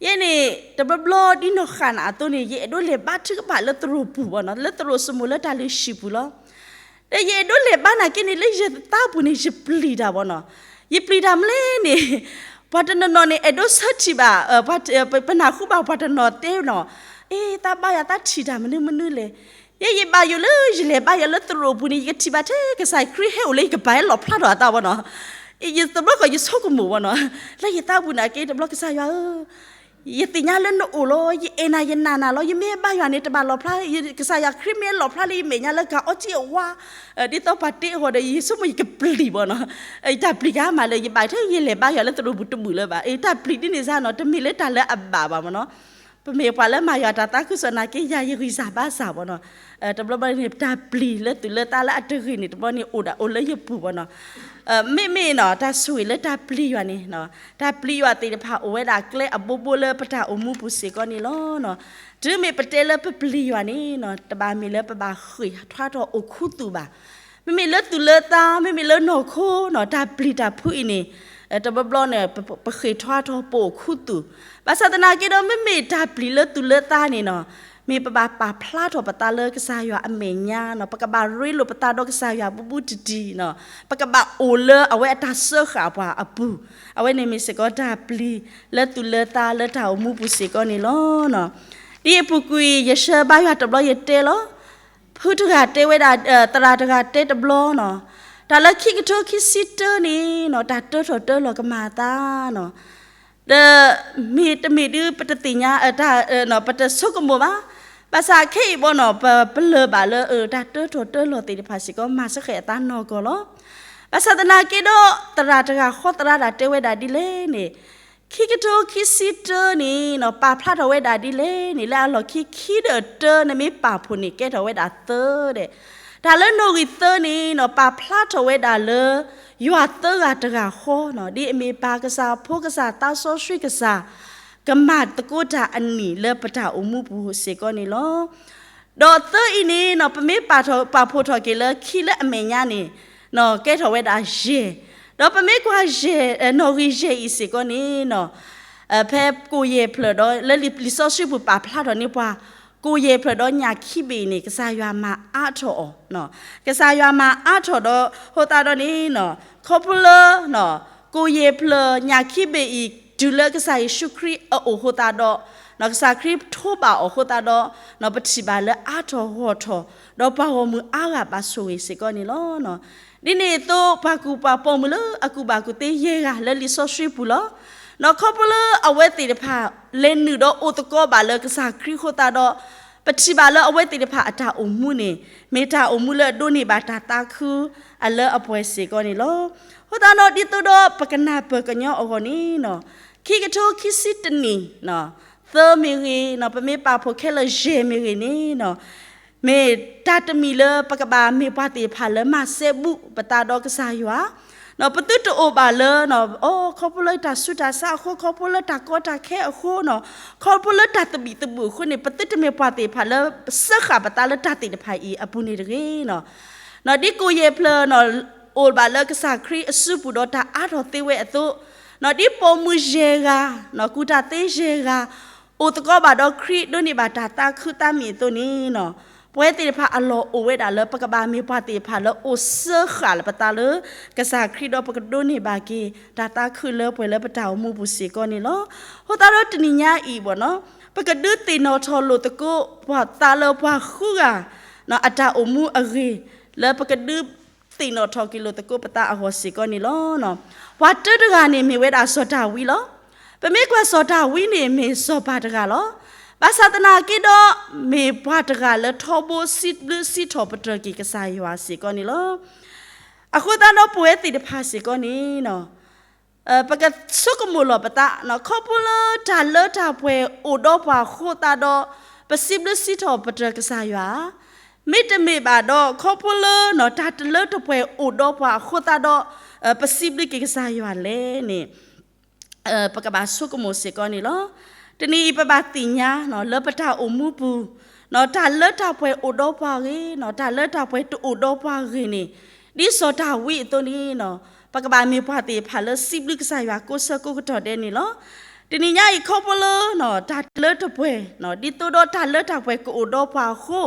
ယဲန့ၣ် တဘျီဘျီဒ်နီၢ်ဃၣ်နၢ်အသိးန့ၣ် ယအဲၣ်ဒိးလဲၤဘါထုကဖၣ်လၢသရိာ်ပူၤဘၣ်နီၤ, လၢသရိာ်စမိၣ်လၢတၢ်လုၢ်ဟံၣ်ပူၤလီၤ. ဒီးယအဲၣ်ဒိးလဲၤဘါနာ်က့န့ၣ် လၢယသးပူၤန့ၣ် ယပျံၤတၢ်ဘၣ်နီၤ. ယပျံၤတၢ်မနုၤလဲၣ်န့ၣ် ပှၤတနီၤနီၤန့ၣ် အဲၣ်ဒိးဆၢထံၣ်ဘၣ် ပနၢ်ဟူဘၣ် ပှၤတနီၤတဲနီၤ, အ့ သးဘါယွၤ သးထံၣ်တၢ်မနုၤမနုၤလဲၣ်. ယဲယဘၣ်ယိၣ်လၢယလဲၤဘါယွၤလၢသရိာ်ပူၤန့ၣ် ယကထံၣ်ဘၣ်ထဲ ကစၢ်ခရံာ်ဟဲအိၣ်လၢယကပၤ ဟဲလီၣ်ဖျါထီၣ်အသးဘၣ်နီၤ. ယတဘျီဃီယဆိကမိၣ်ဘၣ်နီၤ, လၢယသးပူၤနာ်က့ တဘျီ ကစၢ်ယွၤဧၢ ယသ့ၣ်ညါလၢနအိၣ်လီၤ, ယအဲၣ်နၤယနာ်နၤလီၤ, ယမ့ၢ်ဘါယွၤန့ၣ် တဘၣ်လီၣ်ဖျါ, ကစၢ်ယွၤခရံာ်မ့ၢ်လီၣ်ဖျါလၢယမဲာ်ညါ လၢကၤအီက့အဝါ, ဒ်သိးပှၤတ့အဂီၢ်ဒီး ယဆိကမိၣ်ယကပျံၤဘၣ်နီၤ. တၢ်ပျံၤကမၣ်လၢယဘၣ်ထဲ ယလဲၤဘါယွၤလၢသရိာ်ပူၤတဘူၣ်လၢၤဘၣ်. တၢ်ပျံၤဒ်န့ၣ်စ့ၢ်နီၤ တမ့ၢ်လၢတၢ်လၢအဘၣ်ဘၣ်မ့ၢ်နီၤ. ပမ့ၢ်ပှၤလၢမၤယွၤတၢ်သးခုကစီၣ်နာ်က့ ယၤယဂံၢ်စၢ်ဘါစၢ်ဘၣ်နီၤ. တဘျီဘျီန့ၣ် တၢ်ပျံၤလၢသူၣ်လၢသးလၢအတဂ့ၤန့ၣ် တဘျီန့ၣ်အိၣ်ဒၣ်အိၣ်လၢယပူၤဘၣ်နီၤ. မ့မ့ၢ်နီၤ တၢ်ဆိၣ်ဂ့ၤလၢတၢ်ပျံၤယွၤန့ၣ်, တၢ်ပျံၤယွၤသ့ၣ်တဖၣ်အိၣ်ဝဲဒၣ်ကျဲအဘိဘိလၢပတၢ်အိၣ်မူပူၤစ့ၢ်ကီးန့ၣ်လီၤ. တုၤမ့ၢ်ပတဲလၢပပျံၤယွၤန့ၣ်နီၤ တဘၣ်မ့ၢ်လၢပဘၣ်ဃ့ၢ်ထွါထီၣ်အိၣ်ခူသူၣ်ဘၣ်. မ့မ့ၢ်လၢသူၣ်လၢသး မ့မ့ၢ်လၢနီၢ်ခိနီၤ တၢ်ပျံၤတၢ်ဖုးအံၤန့ၣ် တဘျီဘျီန့ၣ် ပဃ့ၢ်ထွါထီၣ်ပအိၣ်ခူသူၣ်. ဘၣ်ဆၣ်သနာ်က့ဒီး မ့မ့ၢ်တၢ်ပျံၤလၢသူၣ်လၢသးန့ၣ်နီၤ မ့ၢ်ပဘၣ်ပာ်ဖျါထီၣ်ပသးလၢကစၢ်ယွၤအမဲာ်ညါနီၤ, ပကဘၣ်ရ့လိာ်ပသးဒီးကစၢ်ယွၤဘူးဘူးတံၢ်တံၢ်နီၤ, ပကဘၣ်အိၣ်လၢအဝဲအတၢ်စၢဃာ်ပှၤအပူၤ, အဝဲန့ၣ်မ့ၢ်စ့ၢ်ကီးတၢ်ပျံၤလၢသူၣ်လၢသးလၢတၢ်အိၣ်မူပူၤစ့ၢ်ကီးန့ၣ်လီၤ. ဒ်အပူၤကွံာ် ယဆၢဘါယွၤတဘျီယတဲလီၤ, ဖုတဂၤတဲဝဲဒၣ် သရၣ်တဂၤတဲတဘျီနီၤ, တၢ်လၢခံကထိခံဆံတၢန့ၣ်နီၤ တၢ်တၢထီၣ်တၢလီၤကမၤအသးနီၤ, ဒီးမ့ၢ်တမ့ၢ်ဒုး ပတသ့ၣ်ညါ ပတဆိကမိၣ်ဘၣ်. ဘၣ်ဆၣ်ခဲအံၤဘၣ်နီၤ ပပလၢၢ်ဘၣ်လၢ တၢ်တၢထီၣ်တၢလီၤသ့ၣ်တဖၣ်စ့ၢ်ကီး မၤစၢဃာ်အသးနီၢ်ကီၢ်လီၤ. ဘၣ်ဆၣ်သနာ်က့ဒီး သရၣ်တဂၤဃီသရၣ်တၢ်တဲဝဲဒၣ်ဒ်လဲၣ်န့ၣ်, ခံကထိခံဆံတၢန့ၣ်နီၤ ပာ်ဖျါထီၣ်ဝဲဒၣ်ဒ်လဲၣ်န့ၣ် လၢအလီၢ်ခံခံဒီးတၢန့ၣ်မ့ၢ်ပာ်ဖှိၣ်န့ၣ် ကဲထီၣ်ဝဲဒၣ်သၢဒဲး, တၢ်လၢနီၣ်ဂံၢ်သၢန့ၣ်နီၤ ပာ်ဖျါထီၣ်ဝဲဒၣ်လၢ ယွၤသၢဂၤတဂၤဃီနီၤ ဒ်အမ့ၢ်ပၢ်ကစၢ် ဖိကစၢ် သးစီဆှံကစၢ် ကမၤသကိးတၢ်အနံၣ်လၢပတၢ်အိၣ်မူပူၤစ့ၢ်ကီးန့ၣ်လီၤ. ဒီးသၢအံၤန့ၣ်နီၤ ပမ့ၢ်ပာ်ထီၣ် ပာ်ဖှိၣ်ထီၣ်က့ၤလၢခံလၢအမဲာ်ညါန့ၣ်နီၤ ကဲထီၣ်ဝဲဒၣ်ယဲၢ်, ဒီးပမ့ၢ်ကွၢ်ယဲၢ် နီၣ်ဂံၢ်ယဲၢ်အံၤစ့ၢ်ကီးန့ၣ်နီၤ ဖဲကိၣ်ယဲၢ်ဖျၢၣ်ဒီး လၢလံာ်စီဆှံပူၤပာ်ဖျါထီၣ်န့ၢ်ပှၤ ကိၣ်ယဲၢ်ဖျၢၣ်ဒီးညၣ်ခံဘ့ၣ်အံၤန့ၣ် ကစၢ်ယွၤမၤအါထီၣ်အီၤ, ကစၢ်ယွၤမၤအါထီၣ်ဒီး အဃိသတးဒီးန့ၣ်နီၤ ခီဖျိလၢ ကိၣ်ယဲၢ်ဖျၢၣ်ညၣ်ခံဘ့ၣ်အံၤ တုၤလၢကစၢ်ယ့ၣ်ၡူးခရံာ်အအိၣ်အဃိသတးဒီး ကစၢ်ခရံာ်ထိးဘၣ်အီၤအဃိသတးဒီး ပထံၣ်ဘၣ်လၢအါထီၣ်ဂီၢ်ထီၣ် ဒီးပှၤဂီၢ်မုၢ်အါဂၤဘၣ်ဆိၣ်ဂ့ၤစ့ၢ်ကီးန့ၣ်လီၤ. ဒ်န့ၣ်အသိး ပှၤကူၣ်ပှၤပိာ်မုၣ်လၢအကူၣ်ဘၣ်ကူၣ်သ့ယဲၢ်ဂၤလၢလံာ်စီဆှံပူၤလီၤ. ဒီးခီဖျိလၢအဝဲသ့ၣ်တဖၣ် လဲၤနုာ်ဒီးအိၣ်သကိးဘၣ်လၢကစၢ်ခရံာ်အဃိသတးဒီး ပထံၣ်ဘၣ်လၢအဝဲသ့ၣ်တဖၣ်အတၢ်အိၣ်မူန့ၣ် မ့ၢ်တၢ်အိၣ်မူလၢအဒိးန့ၢ်ဘၣ်တၢ်သးခုအလၢအပှဲၤစ့ၢ်ကီးန့ၣ်လီၤ. အဃိသတးဒီး ဒ်သိးဒီးပကနၢ်ပၢၢ်ကညီအဂီၢ်န့ၣ်နီၤ ခံကထိခံဆံတၢန့ၣ် သၢမ့ၢ်ဂ့ၤ ပမ့ၢ်ပာ်ဖှိၣ်ခဲလၢာ်ယဲၢ်မ့ၢ်ဂ့ၤန့ၣ်နီၤ မ့ၢ်တၢ်တမံၤလၢပကဘၣ်မ့ၢ်ပှၤသ့ၣ်တဖၣ်လၢမၤစဲဘူးပသးဒီးကစၢ်ယွၤ, ပသုတအိၣ်ဘၣ်လၢ အိ ခီဖျိလၢတၢ်ဆူးတၢ်ဆါအဃိ, ခီဖျိလၢတၢ်ကီတၢ်ခဲအဃိနီၤ, ခီဖျိလၢတၢ်သဘံၣ်သဘုၣ်အဃိန့ၣ် ပသုတမ့ၢ်ပှၤသ့ၣ်တဖၣ်လၢ စၢဃာ်ပသးလၢတၢ်သ့ၣ်တဖၣ်အံၤအပူၤန့ၣ်တဂ့ၤနီၤ. ဒ်ကိၣ်ယဲၢ်ဖျၢၣ်နီၤ အိၣ်ဘၣ်လၢကစၢ်ခရံာ်အစုပူၤဒီးတၢ်အါထီၣ်သ့ဝဲအသိး, ဒ်ပိာ်မုၣ်ယဲၢ်ဂၤနီၤ ကူၣ်တၢ်သ့ယဲၢ်ဂၤ အိၣ်သကိးဘၣ်ဒီးခရံာ်ဒိးန့ၢ်ဘၣ်တၢ်သးခုသးမံၤအသိးန့ၣ်နီၤ, ပဝဲသ့ၣ်တဖၣ်အလီၢ်အိၣ်ဝဲဒၣ်လၢ ပကဘၣ်မ့ၢ်ပှၤသ့ၣ်တဖၣ်လၢအိၣ်စၢဃာ်လၢပသးလၢကစၢ်ခရံာ်ဒီး ပကဒိးန့ၢ်ဘၣ်က့ၤတၢ်သးခုလၢပှဲၤလၢပတၢ်အိၣ်မူပူၤစ့ၢ်ကီးန့ၣ်လီၤ. အဃိသတးဒီးတနံၤညါအံၤဘၣ်နီၤ, ပကဒုးသ့ၣ်နီၣ်ထီၣ်လိာ်သကိးပသးလၢပှၤဃုဂၤ အတၢ်အိၣ်မူအဂ့ၢ် လၢပကဒုးသ့ၣ်နီၣ်ထီၣ်က့ၤလိာ်သကိးပသးအဂီၢ်စ့ၢ်ကီးန့ၣ်လီၤ. ပှၤတၢတဂၤန့ၣ်မ့ၢ်ဝဲဒၣ်စီၤဒၤဝံးလီၤ. ပမ့ၢ်ကွၢ်စီၤဒၤဝံးန့ၣ်မ့ၢ်စီၤပၤတဂၤလီၤ. ဘၣ်ဆၣ်သနာ်က့ဒီး မ့ၢ်ပှၤတဂၤလၢထီဘိစံးဘျုးစံးထီၣ်ပတြၢၤက့ၤကစၢ်ယွၤစ့ၢ်ကီးန့ၣ်လီၤ. အဃိသတးဒီးပဝဲသ့ၣ်တဖၣ်စ့ၢ်ကီးန့ၣ် ပကဆိကမိၣ်လီၤပသး ခီဖျိလၢတၢ်လၢတၢ်ပှဲၤအိၣ်ဒီးပှၤအဃိသတးဒီး ပစံးဘျုးစံးထီၣ်ပတြၢၤကစၢ်ယွၤ, မ့တမ့ၢ်ဘၣ်ဒီး ခီဖျိလၢတၢ်တလၢတပှဲၤအိၣ်ဒီးပှၤအဃိသတးဒီး ပစံးဘျုးက့ၤကစၢ်ယွၤလဲၣ်န့ၣ် ပကဘၣ်ဆိကမိၣ်စ့ၢ်ကီးန့ၣ်လီၤ. တနံၤအံၤပဘၣ်သ့ၣ်ညါ လၢပတၢ်အိၣ်မူပူၤ တၢ်လၢတၢ်ပှဲၤအိၣ်ဒီးပှၤဂ့ၤ တၢ်လၢတၢ်ပှဲၤတအိၣ်ဒီးပှၤဂ့ၤန့ၣ် ဒ်စီၤဒၤဝံးအသိးန့ၣ် ပကဘၣ်မ့ၢ်ပှၤသ့ၣ်တဖၣ်လၢစံးဘျုးကစၢ်ယွၤကိးဆၢကိးကတီၢ်ဒဲးန့ၣ်လီၤ. တနံၤညါအံၤခီဖျိလၢ တၢ်တလၢတပှဲၤ ဒ်သိးဒီးတၢ်လၢတၢ်ပှဲၤကအိၣ်ဒီးပှၤအဃိ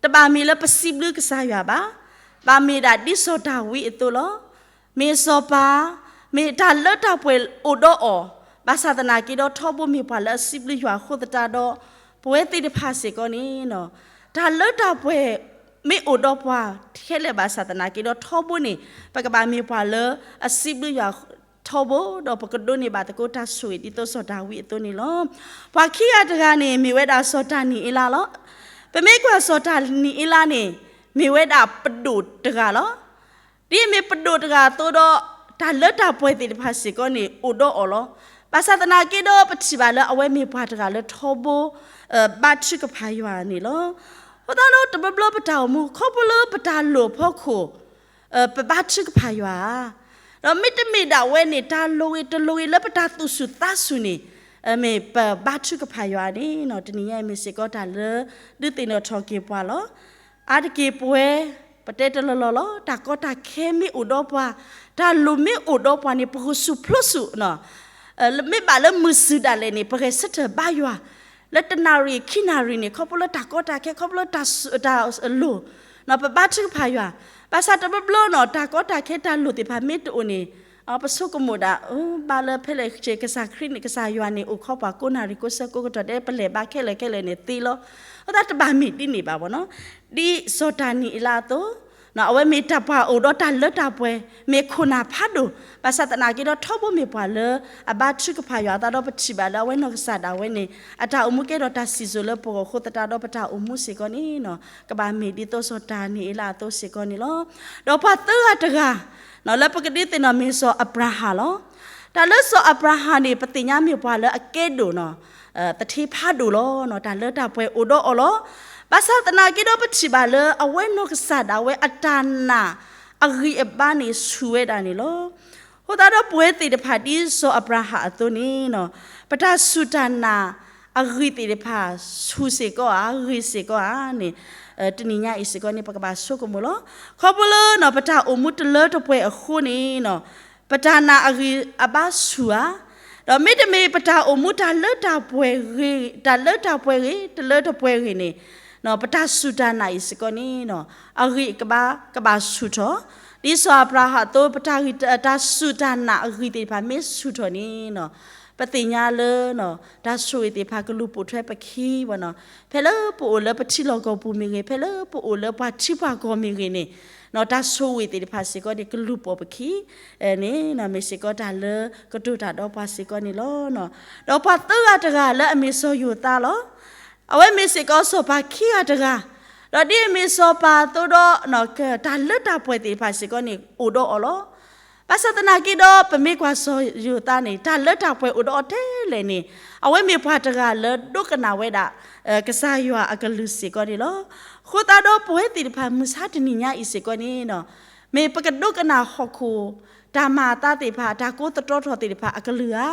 တဘၣ်မ့ၢ်လၢပစံးဘျုးကစၢ်ယွၤဘၣ်, ဘၣ်မ့ၢ်ဒၣ်ဒ်စီၤဒၤဝံးအသိးလီၤ. မ့ၢ်စီၤပၤ, မ့ၢ်တၢ်လၢတၢ်ပှဲၤအိၣ်ဒီးအီၤ, ဘၣ်ဆၣ်သနာ်က့ဒီးထီဘိမ့ၢ်ပှၤလၢအစံးဘျုးယွၤအဃိသတးဒီး ပဝဲသ့ၣ်တဖၣ်စ့ၢ်ကီးန့ၣ် တၢ်လၢတၢ်ပှဲၤမ့ၢ်အိၣ်ဒီးပှၤခဲလၢာ်ဘၣ်ဆၣ်သနာ်က့ဒီးထီဘိန့ၣ် ပကဘၣ်မ့ၢ်ပှၤလၢအစံးဘျုးယွၤထီဘိ ဒီးပကဒိးန့ၢ်ဘၣ်သကိးတၢ်ဆိၣ်ဂ့ၤဒ်သိးစီၤဒၤဝံးအသိးန့ၣ်လီၤ. ပှၤခံဂၤတဂၤန့ၣ် မ့ၢ်ဝဲဒၣ်စီၤတၢ်နံၤအ့လးလီၤ. ပမ့ၢ်ကွၢ်စီၤတၢ်နံၤအ့လးန့ၣ် မ့ၢ်ဝဲဒၣ်ပဒိၣ်တဂၤလီၤ. ဒ်အမ့ၢ်ပဒိၣ်တဂၤအသိးဒီး တၢ်လၢတၢ်ပှဲၤသ့ၣ်တဖၣ်စ့ၢ်ကီးန့ၣ် အိၣ်ဒီးအီၤလီၤ. ဘၣ်ဆၣ်သနာ်က့ဒီး ပထံၣ်ဘၣ်လၢအဝဲမ့ၢ်ပှၤတဂၤလၢထီဘိ ဘါထုကဖၣ်ယွၤန့ၣ်လီၤ. အဃိသတးဒီးတဘျီဘျီပတၢ်အိၣ်မူ ခီဖျိလၢပတၢ်လိၣ်အဖီခိၣ် ပဘါထုကဖၣ်ယွၤဧါ, ဒီးမ့တမ့ၢ်ဒၣ်ဝဲန့ၣ် တၢ်လိၣ်ဂ့ၤတလိၣ်ဂ့ၤလၢပတၢ်သူၣ်ဆူၣ်သးဆူၣ်န့ၣ် မ့ၢ်ပဘါထုကဖၣ်ယွၤန့ၣ် တနံၤညါအံၤမ့ၢ်စ့ၢ်ကီးတၢ်လၢဒုးသ့ၣ်နီၣ်ထီၣ်က့ၤပှၤလီၤ. အါတက့ၢ်ပဝဲ ပတဲတလီၢ်လီၢ်လီၤ တၢ်ကီတၢ်ခဲမ့ၢ်အိၣ်ဒီးပှၤ, တၢ်လိၣ်မ့ၢ်အိၣ်ဒီးပှၤန့ၣ် ပဂုာ်ဆူၣ်ဖျိးဆူၣ် မ့ၢ်ဘၣ်လၢမုၢ်စုၤဒၣ်လဲာ်န့ၣ် ပဂဲၤဆၢထၢၣ်ဘါယွၤ လၢတနၣ်ရံၣ်ခံနၣ်ရံၣ်န့ၣ် ခီဖျိလၢတၢ်ကီတၢ်ခဲ ခီဖျိတၢ်လိၣ် ပဘါထုကဖၣ်ယွၤ, ဘၣ်ဆၣ်တဘျီဘျီနီၤ တၢ်ကီတၢ်ခဲတၢ်လိၣ်သ့ၣ်တဖၣ်မ့ၢ်တအိၣ်န့ၣ် ပဆိကမိၣ်ဒၣ် ဘၣ်လၢဖဲလဲၣ်ကစၢ်ခရံာ်န့ၣ် ကစၢ်ယွၤန့ၣ် အိၣ်ခိးပှၤကိးနၣ်ရံၣ်ကိးဆၢကိးကတီၢ်ဒဲး ပလဲၤဘါခဲလၢာ်ခဲလၢာ်န့ၣ်သ့လီၤ. အဃိသတးတဘၣ်မ့ၢ်ဒ်န့ၣ်ဘၣ်ဘၣ်နီၤ, ဒ်စီၤတၢ်နံၤအ့လးအသိး အဝဲမ့ၢ်တၢ်ပှၤအိၣ်ဒီးတၢ်လၢတၢ်ပှဲၤ မ့ၢ်ခိၣ်နၢ်ဖးဒိၣ်, ဘၣ်ဆၣ်သနာ်က့ဒီးထီဘိမ့ၢ်ပှၤလၢအဘါထုကဖၣ်ယွၤအသးဒီးပထံၣ်ဘၣ်လၢအဝဲနီၢ်ကစၢ်ဒၣ်ဝဲန့ၣ် အတၢ်အိၣ်မူကဲထီၣ်တၢ်စံၣ်စိၤလၢပဂီၢ်အဃိသတးဒီးပတၢ်အိၣ်မူစ့ၢ်ကီးန့ၣ် ကဘၣ်မ့ၢ်ဒ်သိးစီၤတၢ်နံၤအ့လးအသိးစ့ၢ်ကီးန့ၣ်လီၤ. ဒီးပှၤသၢဂၤတဂၤ လၢပကဒုးသ့ၣ်နီၣ်မ့ၢ်စီၤအၤဘြၤဟၣ်လီၤ. တၢ်လၢစီၤအၤဘြၤဟၣ်န့ၣ် ပသ့ၣ်ညါမ့ၢ်ပှၤလၢအကဲဒိၣ်နီၤ, သထ့ဖးဒိၣ်လီၤ. တၢ်လၢတၢ်ပှဲၤအိၣ်ဒီးအီၤလီၤ. ဘၣ်ဆၣ်သနာ်က့ဒီးပထံၣ်ဘၣ်လၢအဝဲနီၢ်ကစၢ်ဒၣ်ဝဲအတၢ်နာ်အဂံၢ်အဘါန့ၣ် ဆူၣ်ဝဲဒၣ်န့ၣ်လီၤ. အဃိသတးဒီးပဝဲသ့ၣ်တဖၣ်ဒ်စီၤအၤဘြၤဟၣ်အသိးန့ၣ် ပတၢ်စူၢ်တၢ်နာ်အဂံၢ်သ့ၣ်တဖၣ် ဆူၣ်စ့ၢ်ကီးဧါ ဂ့ၤစ့ၢ်ကီးဧါန့ၣ် တနံၤညါအံၤစ့ၢ်ကီးန့ၣ် ပကဘၣ်ဆိကမိၣ်လီၤ. ခီဖျိလၢပတၢ်အိၣ်မူတလၢတပှဲၤအဃိန့ၣ် ပတၢ်နာ်အဂံၢ်အဘါဆူၣ်ဧါ, ဒီးမ့တမ့ၢ်ပတၢ်အိၣ်မူတၢ်လၢတၢ်ပှဲၤဂ့ၤ, တၢ်လၢတၢ်ပှဲၤဂ့ၤ တလၢတပှဲၤဂ့ၤန့ၣ် ပတၢ်စူၢ်တၢ်နာ်အံၤစ့ၢ်ကီးန့ၣ် အဂံၢ်အဘါကဘၣ်ဆူၣ်ထီၣ်, ဒ်စီၤအၤဘြၤဟၣ်အသိး ပတၢ်ဂံၢ် တၢ်စူၢ်တၢ်နာ်အဂံၢ်သ့ၣ်တဖၣ်မ့ၢ်ဆူၣ်ထီၣ်န့ၣ် ပသ့ၣ်ညါလၢ တၢ်ဆိၣ်ဂ့ၤသ့ၣ်တဖၣ်ကလူၤပိာ်ထွဲပခံဘၣ်နီၤ, ဖဲလၢပအိၣ်လၢပထံလီၢ်ကီၢ်ပူၤမ့ၢ်ဂ့ၤ, ဖဲလၢပအိၣ်လၢပှၤထံပှၤကီၢ်မ့ၢ်ဂ့ၤန့ၣ် တၢ်ဆိၣ်ဂ့ၤသ့ၣ်တဖၣ်စ့ၢ်ကီးန့ၣ် ကလူၤပိာ်ပခံန့ၣ် မ့ၢ်စ့ၢ်ကီးတၢ်လၢကတိၤတၢ်ဒီးပှၤစ့ၢ်ကီးန့ၣ်လီၤ. ဒီးပှၤသၢဂၤတဂၤလၢအမ့ၢ်စီၤယိၤသးလီၤ. အဝဲမ့ၢ်စ့ၢ်ကီးစီၤပၤခံဂၤတဂၤ, ဒီးဒ်အမ့ၢ်စီၤပၤအသိးဒီး တၢ်လၢတၢ်ပှဲၤသ့ၣ်တဖၣ်စ့ၢ်ကီးန့ၣ် အိၣ်ဒီးအီၤလီၤ. ဘၣ်ဆၣ်သနာ်က့ဒီး ပမ့ၢ်ကွၢ်စီၤယိၤသးန့ၣ် တၢ်လၢတၢ်ပှဲၤအိၣ်ဒီးအီၤထဲလဲၣ်န့ၣ် အဝဲမ့ၢ်ပှၤတဂၤလၢဒိကနၣ်ဝဲဒၣ် ကစၢ်ယွၤအကလုၢ်စ့ၢ်ကီးန့ၣ်လီၤ. အဃိသတးဒီးပဝဲသ့ၣ်တဖၣ်မုၢ်ဆါတနံၤညါအံၤစ့ၢ်ကီးန့ၣ် မ့ၢ်ပကဒိကနၣ်ဟီၣ်ခိၣ် တၢ်မၤအသးသ့ၣ်တဖၣ် တၢ်ကိးသတြီထီၣ်သ့ၣ်တဖၣ်အကလုၢ်ဧါ,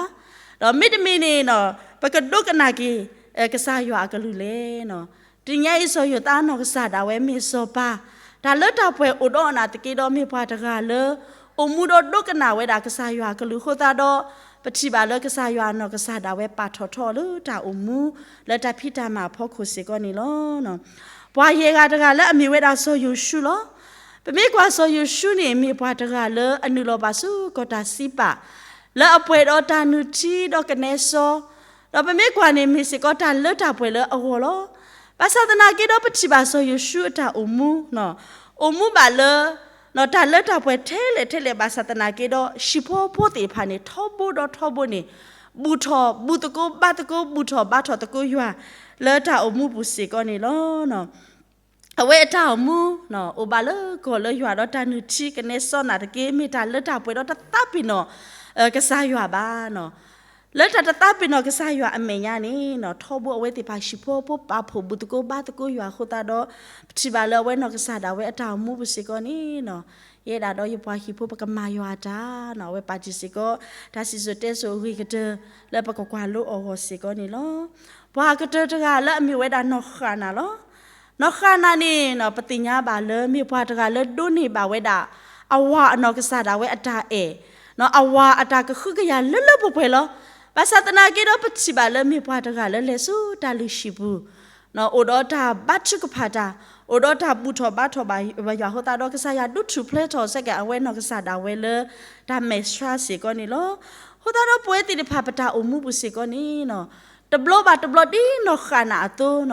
ဒီးမ့တမ့ၢ်န့ၣ် ပကဒိကနၣ်က့ၤ ကစၢ်ယွၤအကလုၢ်လဲၣ်. တနံၤညါအံၤစီၤယိၤသးနီၢ်ကစၢ်ဒၣ်ဝဲမ့ၢ်စီၤပၤ, တၢ်လၢတၢ်ပှဲၤအိၣ်ဒီးအီၤနာ်သက့ဒီး မ့ၢ်ပှၤတဂၤလၢ အိၣ်မူဒီးဒိကနၣ်ဝဲဒၣ်ကစၢ်ယွၤအကလုၢ်အဃိသတးဒီး ပထံၣ်ဘၣ်လၢကစၢ်ယွၤအနီၢ်ကစၢ်ဒၣ်ဝဲပာ်ထီၣ်ထီလၢတၢ်အိၣ်မူ လၢတၢ်ဖံးတၢ်မၤအဖီခိၣ်စ့ၢ်ကီးန့ၣ်လီၤ. ပှၤယဲၢ်ဂၤတဂၤလၢအမ့ၢ်ဝဲဒၣ်စီၤယိၤၡူလီၤ. ပမ့ၢ်ကွၢ်စီၤယိၤၡူန့ၣ် မ့ၢ်ပှၤတဂၤလၢအနုာ်လီၤဘၣ်ဆူကီၢ်တၢ်စံးပာ် လၢအပှဲၤဒီးတၢ်နုၢ်ထံဒီးကနဲစီ, ဒီးပမ့ၢ်ကွၢ်န့ၣ်မ့ၢ်စ့ၢ်ကီးတၢ်လၢတၢ်ပှဲၤလၢအဂီၢ်လီၤ. ဘၣ်ဆၣ်သနာ်က့ဒီးပထံၣ်ဘၣ်စီၤယိၤၡူအတၢ်အိၣ်မူ, အိၣ်မူဘၣ်လၢ တၢ်လၢတၢ်ပှဲၤထဲလဲၣ်ထဲလဲၣ်ဘၣ်ဆၣ်သနာ်က့ဒီး ဟံၣ်ဖိဃီဖိသ့ၣ်တဖၣ်န့ၣ် ထီဘိဒီးထီဘိန့ၣ် ဘူၣ်ထီၣ် ဘူၣ်သကိးဘါသကိး ဘူၣ်ထီၣ်ဘါထီၣ်သကိးယွၤ လၢတၢ်အိၣ်မူပူၤစ့ၢ်ကီးန့ၣ်လီၤ. အဝဲအတၢ်အိၣ်မူ အိၣ်ဘၣ်လၢကီၢ်လၢယွၤဒီးတၢ်နုၢ်ထံကနဲစီနာ်သက့ မ့ၢ်တၢ်လၢတၢ်ပှဲၤဒီးတသးပ့ၤနီၣ် ကစၢ်ယွၤဘၣ်. လၢတၢ်တသးပ့ၤနီၣ်ကစၢ်ယွၤအမဲာ်ညါန့ၣ် ထီဘိအဝဲသ့ၣ်တဖၣ်ဟံၣ်ဖိဃီဖိပာ်ဖှိၣ်ဘူၣ်သကိးဘါသကိးယွၤအဃိသတးဒီး ပထံၣ်ဘၣ်လၢအဝဲနီၢ်ကစၢ်ဒၣ်ဝဲအတၢ်အိၣ်မူပူၤစ့ၢ်ကီးန့ၣ် ယဲဒၣ်ဒီးယပှၤဟံၣ်ဖိပကမၤယွၤအတၢ် အဝဲပာ်တ့ၢ်စ့ၢ်ကီး တၢ်စံၣ်စိၤတဲစိၤအဂ့ၤကတၢၢ် လၢပကကွၢ်လိအီၤအဂီၢ်စ့ၢ်ကီးန့ၣ်လီၤ. ပှၤကတၢၢ်တဂၤလၢအမ့ၢ်ဝဲဒၣ်နီၢ်ဃၣ်နၤလီၤ. နီၢ်ဃၣ်နၤန့ၣ် ပသ့ၣ်ညါဘၣ်လၢမ့ၢ်ပှၤတဂၤလၢဒိးန့ၢ်ဘၣ်ဝဲဒၣ် အဝၤအနီၢ်ကစၢ်ဒၣ်ဝဲအတၢ်အဲၣ်, အဝၤအတၢ်ကဟုကယာ်လၢလၢပှဲၤပှဲၤလီၤ. ဘၣ်ဆၣ်သနာ်က့ဒီး ပထံၣ်ဘၣ်လၢမ့ၢ်ပှၤတဂၤလၢလဲၤဆူတၢ်လုၢ်ဟံၣ်ပူၤ အိၣ်ဒီးတၢ်ဘါထုကဖၣ်တၢ်, အိၣ်ဒီးတၢ်ဘူၣ်ထီၣ်ဘါထီၣ်ဘၣ်ယွၤအဃိသတးဒီး ကစၢ်ယွၤဒုးထူၣ်ဖျဲးထီၣ်ဆဲက့ၤအဝဲနီၢ်ကစၢ်ဒၣ်ဝဲလၢ တၢ်မဲာ်ဆှးစ့ၢ်ကီးန့ၣ်လီၤ. အဃိသတးဒီးပဝဲသ့ၣ်တဖၣ်ပတၢ်အိၣ်မူပူၤစ့ၢ်ကီးန့ၣ် တဘျီဘၣ်တဘျီဒ်နီၢ်ဃၣ်နၤအသိး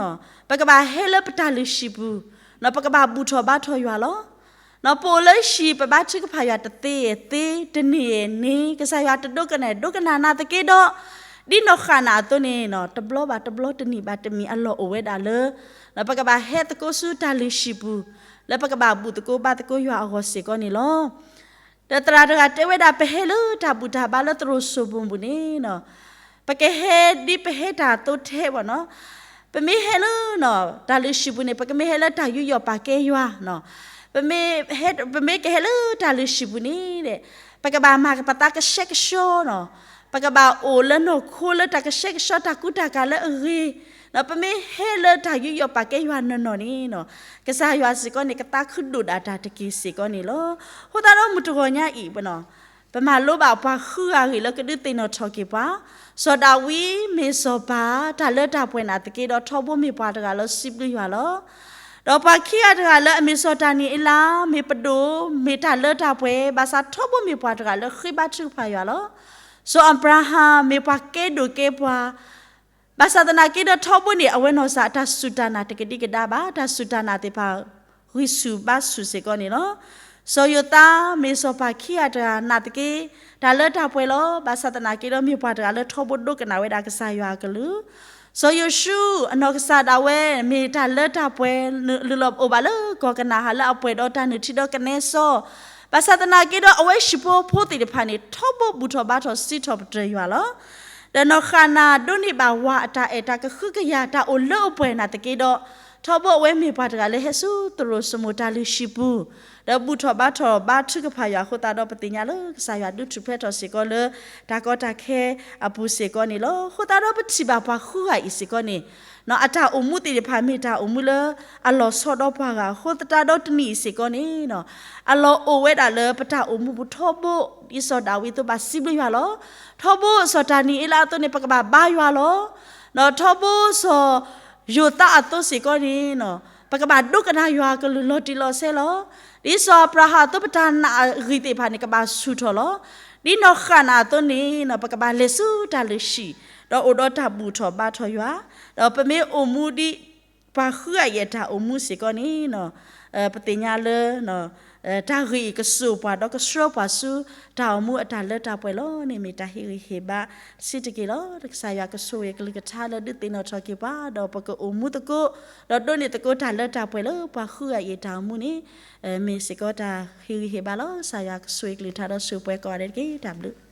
ပကဘၣ်ဟဲလၢပတၢ်လုၢ်ဟံၣ်ပူၤ ပကဘၣ်ဘူၣ်ထီၣ်ဘါထီၣ်ယွၤလီၤ. ပအိၣ်လၢဟံၣ်ပဘါထုကဖၣ်ယွၤတသ့သ့ တန့ၢ်န့ၣ် ကစၢ်ယွၤတဒိကနၣ်ဒိကနၣ်နၤသက့ဒီး ဒ်နီၢ်ဃၣ်နၤအသိးန့ၣ် တဘျီဘၣ်တဘျီတနံၣ်ဘၣ်တနံၣ်အလီၢ်အိၣ်ဝဲဒၣ်လၢ ပကဘၣ်ဟဲသကိးဆူတၢ်လုၢ်ဟံၣ်ပူၤ လၢပကဘၣ်ဘူၣ်သကိးဘါသကိးယွၤအဂီၢ်စ့ၢ်ကီးန့ၣ်လီၤ. ဒီးသရၣ်တဂၤတဲဝဲဒၣ် ပဟဲလၢတၢ်ဘူၣ်တၢ်ဘါလၢသရိာ်စိၣ်ပူၤန့ၣ် ပကဟဲဒ်ပဟဲတၢ်သိထဲဘၣ်နီၤ, ပမ့ၢ်ဟဲလၢ တၢ်လုၢ်ဟံၣ်ပူၤန့ၣ် ပကမ့ၢ်ဟဲလၢတၢ်ယူးယီၣ်ပာ်ကဲယွၤနီၤ, ပမ့ၢ်ကဟဲလၢတၢ်လုၢ်ဟံၣ်ပူၤန့ၣ် ပကဘၣ်မၤပသးကဆှဲကဆှီနီၤ, ပကဘၣ်အိၣ်လၢနီၢ်ခိလၢတၢ်ကဆှဲကဆှီတၢ်ကူတၢ်ကၤလၢအဂ့ၤ, ပမ့ၢ်ဟဲလၢတၢ်ယူးယီၣ်ပာ်ကဲယွၤနီၢ်နီၢ်န့ၣ်နီၤ, ကစၢ်ယွၤစ့ၢ်ကီးန့ၣ် ကသးခုဒိၣ်ဒၣ်တၢ်တက့ၢ်စ့ၢ်ကီးန့ၣ်လီၤ. အဃိသတးဒီးမုၢ်တဂီၤညါအံၤ ပမၤလိဘၣ်ပှၤဃုဂၤအဂ့ၢ်လၢကဒုးသ့ၣ်နီၣ်ထီၣ်က့ၤပှၤ, စီၤဒၤဝံးမ့ၢ်စီၤပၤ တၢ်လၢတၢ်ပှဲၤနာ်သက့ဒီး ထီဘိမ့ၢ်ပှၤတဂၤလၢစံးဘျုးယွၤလီၤ. ဒီးပှၤခံဂၤတဂၤလၢအမ့ၢ်စီၤတၤနံၤအ့လး မ့ၢ်ပဒိၣ် မ့ၢ်တၢ်လၢတၢ်ပှဲၤ ဘၣ်ဆၣ်ထီဘိမ့ၢ်ပှၤတဂၤလၢဃ့ဘါထုကဖၣ်ယွၤလီၤ. စီၤအၤဘြၤဟၣ်မ့ၢ်ပှၤကဲဒိၣ်ကဲပှၤ ဘၣ်ဆၣ်သနာ်က့ဒီးထီဘိန့ၣ် အဝဲနီၢ်ကစၢ်အတၢ်စူၢ်တၢ်နာ်တကဒံကဒါဘၣ်, တၢ်စူၢ်တၢ်နာ်သ့ၣ်တဖၣ် ဂံၢ်ဆူၣ်ဘါဆူၣ်စ့ၢ်ကီးန့ၣ်လီၤ. စီၤယိၤသးမ့ၢ်စီၤပၤခံဂၤတဂၤနာ်သက့ တၢ်လၢတၢ်ပှဲၤလီၤ. ဘၣ်ဆၣ်သနာ်က့ဒီးမ့ၢ်ပှၤတဂၤလၢထီဘိဒိကနၣ်ဝဲဒၣ်ကစၢ်ယွၤအကလုၢ်, စီၤယိၤၡူ အနီၢ်ကစၢ်ဒၣ်ဝဲ မ့ၢ်တၢ်လၢတၢ်ပှဲၤ လုၢ်လီၤအိၣ်ဘၣ်လၢကီၢ်ကနၤအၣ်လၢအပှဲၤဒီးတၢ်နုၢ်ထံဒီးကနဲစီ, ဘၣ်ဆၣ်သနာ်က့ဒီးအဝဲဟံၣ်ဖိဃီဖိသ့ၣ်တဖၣ်န့ၣ် ထီဘိဘူၣ်ထီၣ်ဘါထီၣ်စံးထီၣ်ပတြၢၤယွၤလီၤ. ဒီးနီၢ်ဃၣ်နၤဒိးန့ၢ်ဘၣ်ဝၤအတၢ်အဲၣ်တၢ်ကဟုကယာ် တၢ်အိၣ်လၢအိၣ်ပှဲၤနာ်သက့ဒီး ထီဘိအဝဲမ့ၢ်ပှၤတဂၤလၢဟဲဆူသရိာ်စိမိၤတၢ်လုၢ်ဟံၣ်ပူၤ ဒီးဘူၣ်ထီၣ်ဘါထီၣ်ဘါထုကဖၣ်ယွၤအဃိသတးဒီး ပသ့ၣ်ညါလၢကစၢ်ယွၤဒုးထူၣ်ဖျဲးထီၣ်စ့ၢ်ကီးလၢ တၢ်ကီတၢ်ခဲအပူၤစ့ၢ်ကီးန့ၣ်လီၤ. အဃိသတးဒီးပထံၣ်ဘၣ်ပှၤဃုဂၤအံၤစ့ၢ်ကီးန့ၣ် အတၢ်အိၣ်မူသ့ၣ်တဖၣ်မ့ၢ်တၢ်အိၣ်မူလၢအလီၤဆီဒီးပှၤဂၤအဃိသတးဒီးတနံၤအံၤစ့ၢ်ကီးန့ၣ် အလီၢ်အိၣ်ဝဲဒၣ်လၢပတၢ်အိၣ်မူပူၤထီဘိ ဒ်စီၤဒၤဝံးအသိးဘၣ်စံးဘျုးယွၤလီၤ. ထီဘိစီၤတၤနံၤအ့လးအသိးန့ၣ် ပကဘၣ်ဘါယွၤလီၤ. ဒီးထီဘိစီၤယိၤသးအသိးစ့ၢ်ကီးန့ၣ် ပကဘၣ်ဒိကနၣ်ယွၤအကလုၢ်လီၤတံၢ်လီၤဆဲးလီၤ. ဒ်စီၤအၤဘြၤဟၣ်အသိးပတၢ်နာ်အဂံၢ်သ့ၣ်တဖၣ်န့ၣ် ကဘၣ်ဆူၣ်ထီၣ်လီၤ. ဒ်နီၢ်ဃၣ်နၤအသိးန့ၣ် ပကဘၣ်လဲၤဆူတၢ်လုၢ်ဟံၣ် ဒီးအိၣ်ဒီးတၢ်ဘူၣ်ထီၣ်ဘါထီၣ်ယွၤ, ဒီးပမ့ၢ်အိၣ်မူဒ်ပှၤဃုဂၤအံၤအတၢ်အိၣ်မူစ့ၢ်ကီးန့ၣ် ပသ့ၣ်ညါလၢ တၢ်ဂ့ၢ်အံၤကစိာ်ပှၤဒီးကဆှၢပှၤဆူ တၢ်အိၣ်မူအတၢ်လၢတၢ်ပှဲၤလီၤန့ၣ် မ့ၢ်တၢ်ဟ့ၣ်ဂံၢ်ဟ့ၣ်ဘါစံးတက့ၢ်လီၤ. ကစၢ်ယွၤကဆိၣ်ဂ့ၤကလုၢ်ကထါလၢဒုးသ့ၣ်နီၣ်ထီၣ်က့ၤပှၤ ဒီးပကအိၣ်မူသကိး ဒီးဒိးန့ၢ်သကိးတၢ်လၢတၢ်ပှဲၤလၢပှၤဃုဂၤအံၤအတၢ်အိၣ်မူန့ၣ် မ့ၢ်စ့ၢ်ကီးတၢ်ဟ့ၣ်ဂံၢ်ဟ့ၣ်ဘါလီၤ. ကစၢ်ယွၤကဆိၣ်ဂ့ၤကလုၢ်ကထါဒီးဆိၣ်ဂ့ၤပှၤကိးဂၤဒဲးတက့ၢ်. တၢ်ဘျုး